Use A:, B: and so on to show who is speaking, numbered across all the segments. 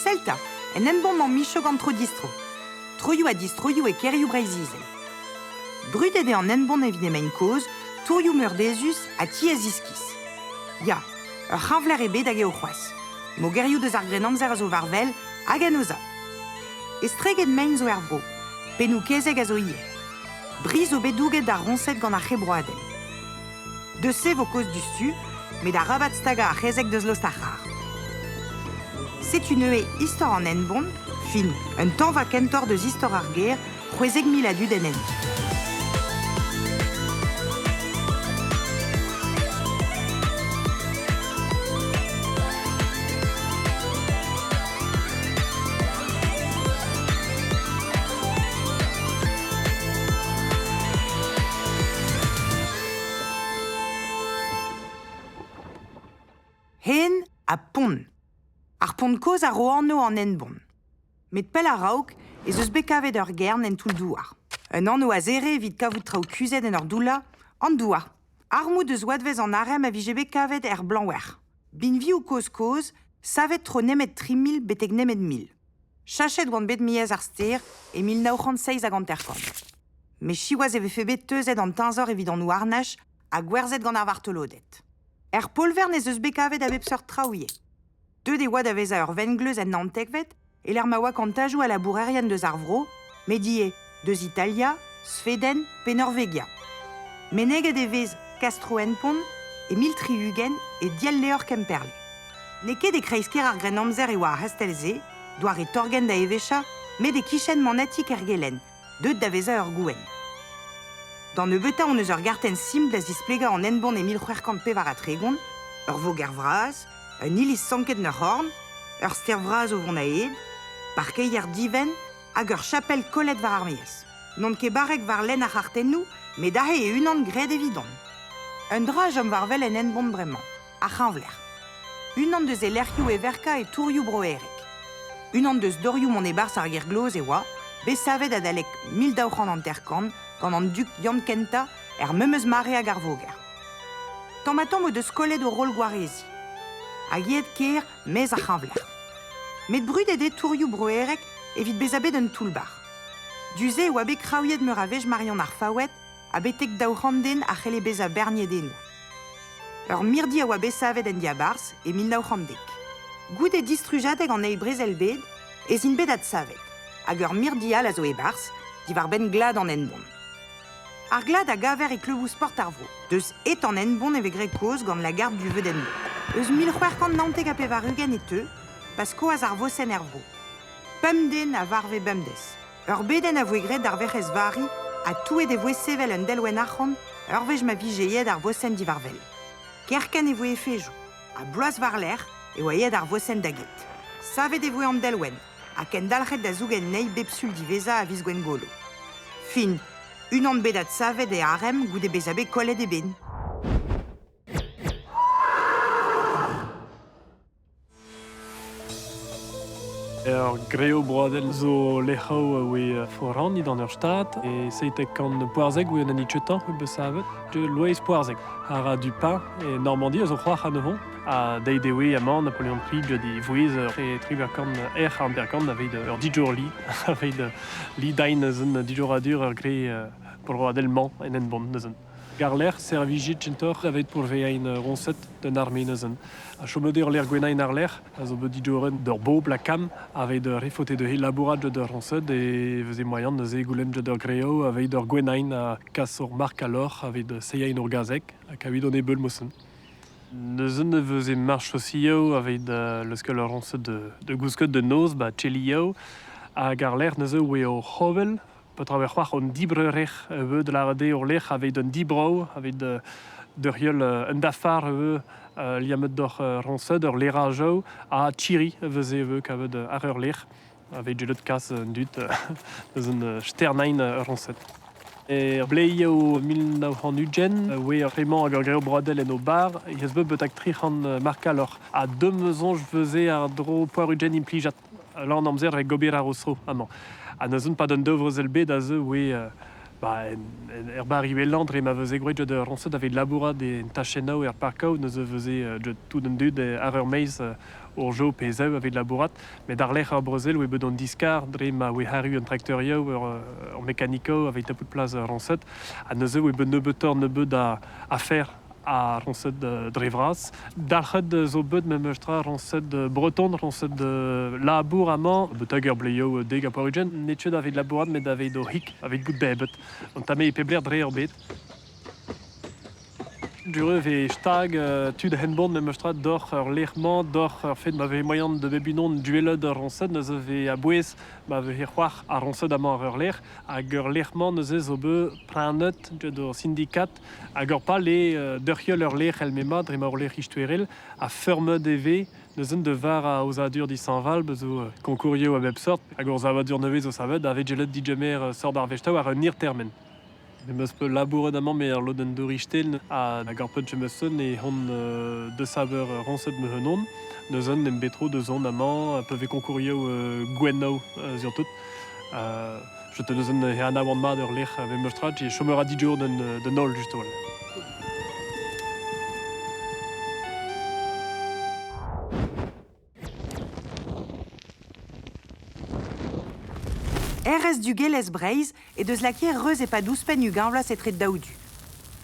A: Sell 'ta, en Henbont 'mañ Micho gant Tro-Distro. Troioù ha distroioù e kêrioù Breizh-Izel. Brudet eo an Henbont evit he mein kozh, tourioù meurdezus ha tiez iskis. Ya, ur c'hreñvlec'h ebet hag eo c'hoazh. Mogerioù deus ar Grennamzer a zo war-wel hag en o sav. Estreget mein zo er vro. Pennoù-kezeg a zo ivez. Bri zo bet douget d'ar roñsed gant ar c'hebroadell. Deus se vo kaoz diouzhtu, met arabat stagañ ar c'hezeg deus lost ar c'harr. Setu neuze istor an Henbont, fin, un tañva kentoc'h deus istor ar gêr, 16 000 a dud en hent. Hen ha pont. Ar pont kozh a ro anv an Henbont. Met pell a-raok ez eus bet kavet ur gern en toull-douar. Un anv a zere evit kavout traoù kuzhet en ur doullañ, an douar. Armoù deus oadvezh an arem a vije bet kavet er Blañwer. Binvioù kozh-kozh, savet tro nemet 3 000 betek nemet 1000. Chachet oant bet maez ar stêr e 1957. Met siwazh e vefe bet teuzet an teñzor evit an houarnaj ha gwerzhet gant ar vartoloded. Er Polvern ez eus bet kavet a bep seurt traoù ivez. Deuet e oa da vezañ ur vengleuz en naontekvet e-lec'h ma oa kantajoù a labourerien deus ar vro, met ivez deus Italia, Sveden pe Norvegia. Meneget e vez Castro-Henpont e 1060 e diell-levr Kemperle. N'eo ket e kreiz-kêr ar Grennamzer e oa ar c'hastell-se, doare torgenn da eveshañ, met e-kichen manati Kergelenn, deuet da vezañ ur gouent. D'an nebeutañ hon eus ur gartenn simpl da zisplegañ an Henbont e 1634, ur voger vras, un iliz sanket en ur c'horn, ur stêr vras o vont a-hed, parkeier divent hag ur chapel kollet war ar maez. N'on ket barrek war lenn ar c'hartennoù, met aze e-unan graet evidon. Un dra a chom war-wel en Henbont bremañ, ar c'hreñvlec'h. Unan deus e lec'hioù heverkañ e tourioù Bro-Ereg. Unan deus dorioù mont e-barzh ar gêr-gloz e oa, bet savet adalek 1250 gant an dug Yann Kentañ er memes mare hag ar voger. Tamm-ha-tamm o deus kollet o roll gwareziñ. Hag aet kêr maez ar c'hreñvlec'h. Met brudet eo tourioù Bro-Ereg evit bezañ bet un toull-bac'h. Du-se e oa bet kraouiet meur a wech Marion ar Faoued ha betek 200 den a c'helle bezañ berniet eno. Ur mirdi a oa bet savet en diabarzh e 1910. Goude distrujadeg an Eil Brezel-bed ez int bet adsavet, hag ur mirdi all a zo e-barzh, diwar-benn glad an Henbont. Ar glad a gaver e kleuboù sport ar vro. Deus et an Henbont e vez graet kaoz gant La Garde du Veudenn. Eus 1699 e teu, pa skoas ar vosenn er vro. Pemp den a varve bemdez. Ur bedenn a voe graet d'ar Werc'hez Vari ha touet e voe sevel un delwenn arc'hant ur wech ma vije aet ar vosenn diwar-wel. Kerkent e voe efejoù, ha bloaz war-lerc'h e oa aet ar vosenn da get. Savet e voe an delwenn ha kendalc'het da zougen anezhi bep Sul diwezhañ a viz Gwengolo. Fin, unan bet adsavet e arem goude bezañ bet kollet e benn.
B: Ur greo broadel zo lec'hoù a voe foran dindan ur stad e seitek kant poarzhek oa an hini bet savet. Loeiz Poarzhek a ra du pain e Normandi a zo c'hoar anezhañ. Ha deiz dewe amañ Napoleon I deut e vouezh e triwec'h erc'h hanter-kant aveit ur dijour-li, aveit lidain eus un dijouradur ur gre broadel-mañ en Henbont neuze. War-lerc'h servijit kentoc'h aveit pourvezañ roñsed d'un arme neuze. Ha chomet eo lec'h gwenañ àr-lerc'h a zo bet digoret d'ur bobl ha kamm aveit refotet dezhe labourat d'ur roñsed e veze moaian neuze goulenn d'ur greo aveit ur gwenañ ha kas ur mark a lorc'h aveit seiañ ur gazeg hag aveit an ebeul mosen. Neuze ne veze marchosioù aveit leuskel ur roñsed de gousket de noz ba Tchelioù hag àr-lerc'h neuze oe o c'hovel Petra vez c'hoazh an dibreurech ivez da lâret eo ur lec'h aveit un dibrav, aveit d'ur un dafar ivez liammet doc'h roñsed, ur lerajoù ha tchiri veze ivez kavet àr ur lec'h aveit gellet kas an dud deus un sternain roñsed. Er bleioù 1920 oe ur emañ hag ur grev broadel en o bar, ez bet betek 300 markaloc'h. Ha deu'm soñj veze àr-dro poar-ugent implijad. Lan amzer e gober ar ro amañ. Ha neuze pad un daou vrezel bed a zeu oe Ba, er bar iwellañ dre ma veze gwraet jod roñsed aveit labourat en tachennoù er parkoù neuze veze jod tout an dud àr ur maez ur jo pe zev aveit labourat met àr-lerc'h ar brezel oe bet an diskar dre ma oe arru an trakteurioù ur mekanikoù aveit tapout plas roñsed ha neuze oe bet nebeutoc'h nebeut a afer a roñsed dre vras. Dalc'het zo bet memes tra roñsed breton, roñsed labour amañ, betag ur bleioù deg ha pevar-ugent, n'eo ket aveit labourat met aveit o c'hig, aveit bout bebet. An tamm e pep lec'h dre ur bed. Dure vez stag tud henbont memes tra doc'h ur lec'h-mañ, doc'h ur fed ma vez moaian de bep unan duellet ur roñsed, neuze vez a-bouez ma vez c'hoar ar roñsed amañ ar ur lec'h, hag ur lec'h-mañ neuze zo bet prenet get ur sindikat hag ur pal eo derc'hel ur lec'h èl m'emañ dre ma ur lec'h istoerel ha feurmet e vez neuze de var a aozadur dishañval bezo konkourioù a bep sort hag ur savadur nevez zo savet a vez gellet digemer sort ar vestaoù àr un hir termen. Me 'meus bet labouret amañ met ar lodenn douristel hag ar paotr meus e hon desaver roñsed ma unan. Neuze n'em bet tro da zont amañ pa vez konkourioù gwennoù surtout. Je te neuze e anavan mat ur lec'h memes tra, j'ai chômeur a dijour d'un holl just a-walc'h.
A: Hêrezh dugelezh Breizh he deus lakaet reuz e-pad ouzhpenn ugent vloaz etre daou du.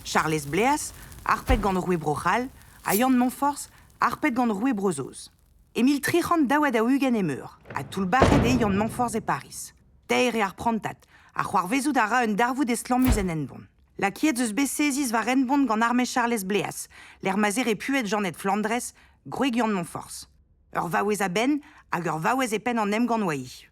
A: Charlez Bleaz, harpet gant roue Bro-C'hall, ha Yann Moñforzh, harpet gant roue Bro-Saoz. E 1342 emeur, ha toullbac'het eo Yann Moñforzh e Pariz. Teir eo ar prantad, ha c'hoarvezout a ra un darvoud estlammus en Henbont. Lakaet eus bet seziz war Henbont gant arme Charlez Bleaz, lec'h ma 'z eo repuet Janed Flandrez, gwreg Yann Moñforzh. Ur vaouez a-benn hag ur vaouez e penn an emgann oa-hi.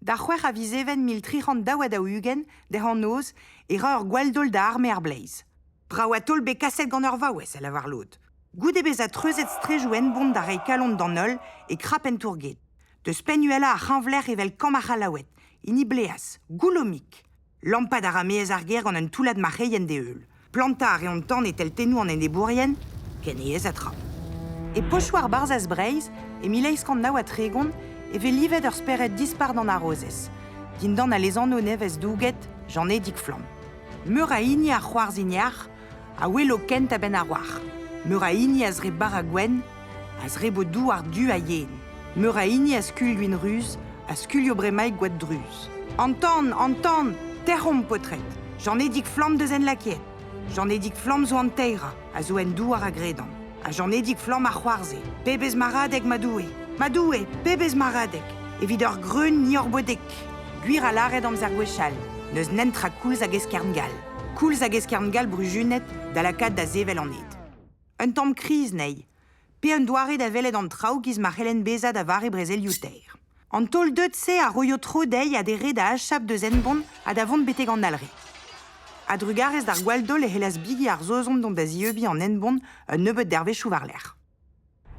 A: Da c'hwec'h a viz Even 1342, dec'h an noz, e ra ur gwall-daol da arme ar bleiz. Brav ha taol bet kaset gant ur vaouez, a lavar lod. Goude bezañ treuzet strejoù Henbont da reiñ kalon d'an holl, e krap en tour-ged. Deus penn uhelañ ar c'hreñvlec'h evel kamp ar C'hallaoued, hini Bleaz, goullo-mik. Lampat a ra maez ar gêr gant un toullad marc'heien d'e heul. Plantañ a reont tan e teltennoù an enebourien, ken aes ha tra. E pochoù ar Barzhaz Breizh, e 1839, e vez livet ur spered dispar d'an harozez, dindan al lesanv nevez douget Janedig Flamm. Meur a hini a c'hoarzhin yac'h a welo kent a-benn ar oar. Meur a hini a zreb bara gwenn, a zrebo douar du ha yen. Meur a hini a skuilh gwin ruz, a skuilho bremaik gwad druz. An tan, an tan, tec'homp, paotred! Janedig Flamm deus en lakaet. Janedig Flamm zo an teirañ, a zo en douar a gredan. Ha Janedig Flamm a c'hoarzhe. Pebezh maradeg, ma Doue! Ma Doue, pebezh maradeg! Evit ur greun ni hor bodek. Gwir a lâret amzer gwechall, n'eus nentra koulz hag eskern gall. Koulz hag eskern gall bruzunet da lakaat da sevel an ed. Un tamm kriz anezhi, pe un doare da welet an traoù giz ma c'hellent bezañ da vare brezelioù teir. An taol deut-se a roio tro dezhi ha d'he re da achap deus Henbont ha da vont betek an Alre. A-drugarez d'ar gwall-daol e c'hellas bigi ar Saozon dont da zieubiñ an Henbont un nebeud dervezhioù war-lerc'h.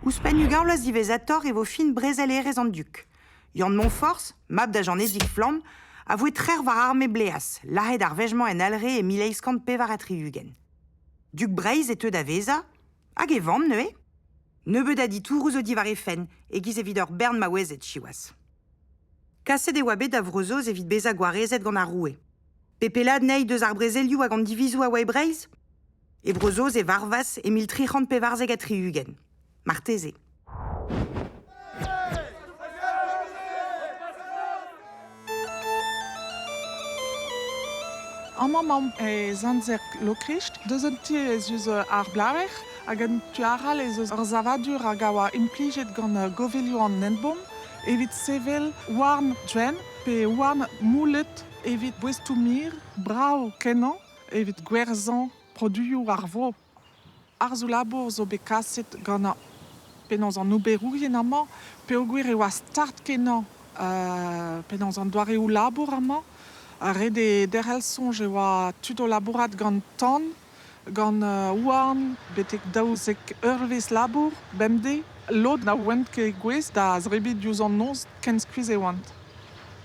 A: Ouzhpenn ugent vloaz diwezhatoc'h e vo fin brezelerezh an dug. Yann Moñforzh, mab da Janedig Flamm, a voe trec'h war arme Bleaz, lazhet ar wech-mañ en Alre e 1864. Dug Breizh e teu da vezañ, hag e vamm neuze? Nebeut a ditouroù zo diwar he fenn, e-giz evit ur bern maouezed, siwazh. Kaset e oa bet da Vro-Saoz evit bezañ gwarezet gant ar roue. Pe pellaat anezhi deus ar brezelioù hag an divizoù a oa e Breizh? E Bro-Saoz e varvas e 1374. Marteze.
C: Amañ emaomp e Sant-Serk-Lokrist. Deus un ti ez eus ar Blaver hag en tu arall ez eus ur savadur hag a oa implijet gant govelioù an Henbont evit sevel houarn dren pe houarn moullet evit boestoù-mir brav-kenañ evit gwerzhañ produioù ar vro. Arzoù labour zo bet kaset gant penaos an oberourien amañ peogwir e oa start-kenañ penaos an doareoù labour amañ. Ret eo derc'hel soñj e oa tud o labourat gant tan, gant houarn, betek 12 eurvezh labour bemdez. Lod na oant ket gouest da zebriñ diouzh an noz ken skuizh e oant.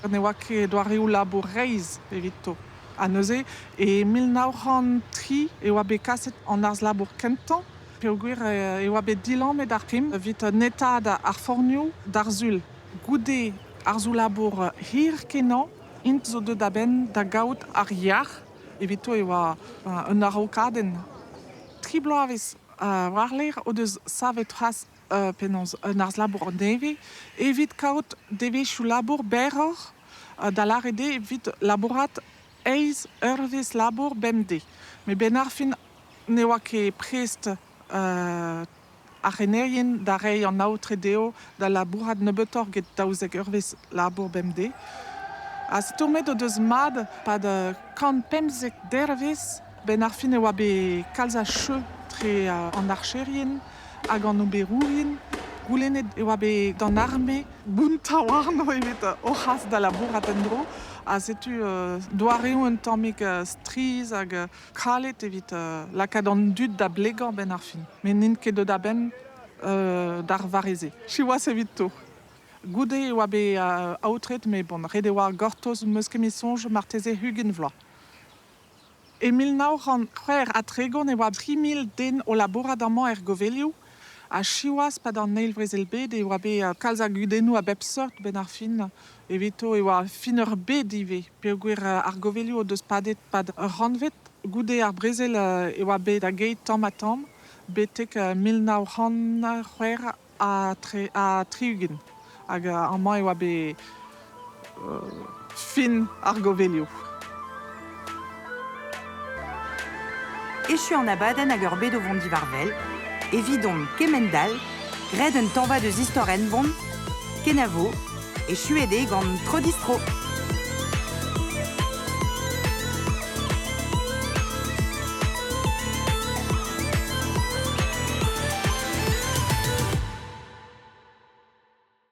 C: Ne oa ket doareoù labour reizh evito. Ha neuze, e 1903 e oa bet kaset an harz-labour kentañ peogwir e oa bet dilammet ar prim evit netaat ar fornioù d'ar Sul. Goude harzoù-labour hir-kenañ int zo deuet a-benn da gaout ar yac'h Evito e oa un araokadenn. Tri bloavezh war-lerc'h o deus savet c'hoazh penaos un harz-labour nevez evit kaout devezhioù labour berroc'h, da lâret eo evit labourat eizh eurvezh labour bemdez. Met 'benn ar fin ne oa ket prest ar renerien da reiñ an aotre dezho da labourat nebeutoc'h get 12 eurvezh labour bemdez. Ha stourmet o deus mat 'pad 115 dervezh. 'Benn ar fin e oa bet kalz a cheu tre an archerien hag an oberourien. Goulennet e oa bet d'an arme bountañ warno evit o c'has da labourat en-dro. Ha setu doareoù un tammig strizh hag kalet evit lakaat an dud da blegañ 'benn ar fin. Met n'int ket deut a-benn d'ar mare-se. Siwazh evito. Goude e oa bet aotret met bon, ret e oa gortoz 'meus ket met soñj marteze 20 vloaz. E 1936 e oa 3,000 den o labourat amañ er govelioù ha siwazh 'pad an Eil Brezel-bed e oa bet kalz a gudennoù a bep seurt 'benn ar fin. Evito e oa fin ur bed ivez peogwir ar govelioù o deus padet 'pad ur c'hantved. Goude ar brezel e oa bet a-geit tamm-ha-tamm betek 1966. Hag amañ e oa bet fin ar govelioù.
A: Echu an abadenn hag ur bed o vont diwar-wel, evidon kemend-all, graet un tañva deus istor Henbont, kenavo, echuet eo gant Tro-Distro.